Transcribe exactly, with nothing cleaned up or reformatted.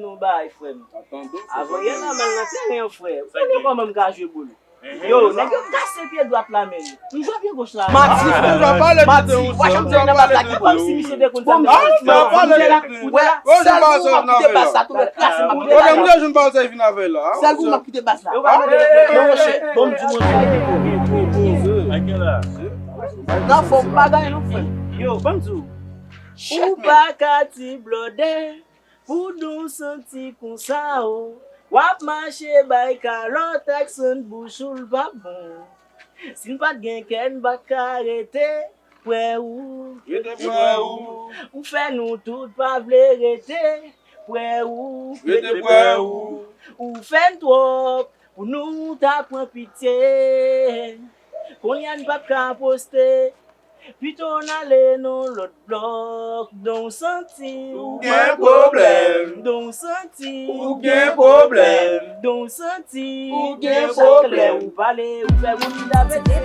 Nou bay, frè m. Avan yè la, m al nan teren an, frè. Ou konnen kòman m ka jwe boul. Yo, nèg yo kase pye dwat la, men. M jwe pye goch la. Mati, frè. Mati, w a janm jwe nan baz la ki bon. Kòmsi misye te konn sa. Sèl gou m ap kite baz la, tou lòt klase m ap kite baz la. Sèl gou m ap kite baz la. Yo pa mande lòt nèg. Yo, monchè, bon, m di w, monchè. Nan fòm bagay, non, frè. Yo, ban m di w. Ou pa ka ti blòdè. Pou Don Santi konsa o, w ap mache bay kalòt ak sant bouch ou l pa bon. Si n pa t gen kè n pa t ka rete prè ou. Rete prè ou. Ou fè nou tout pa vle rete prè ou. Rete prè ou. Ou fè n twòp pou nou ta pran pitye. Kounye a n p ap ka poste. Pito n ale nan lòt blòk. Don Santi. Ou gen pwoblèm. Don Santi. Ou gen pwoblèm. Don Santi. Ou gen pwoblèm. Ou pale, ou fè moun ki ta pete.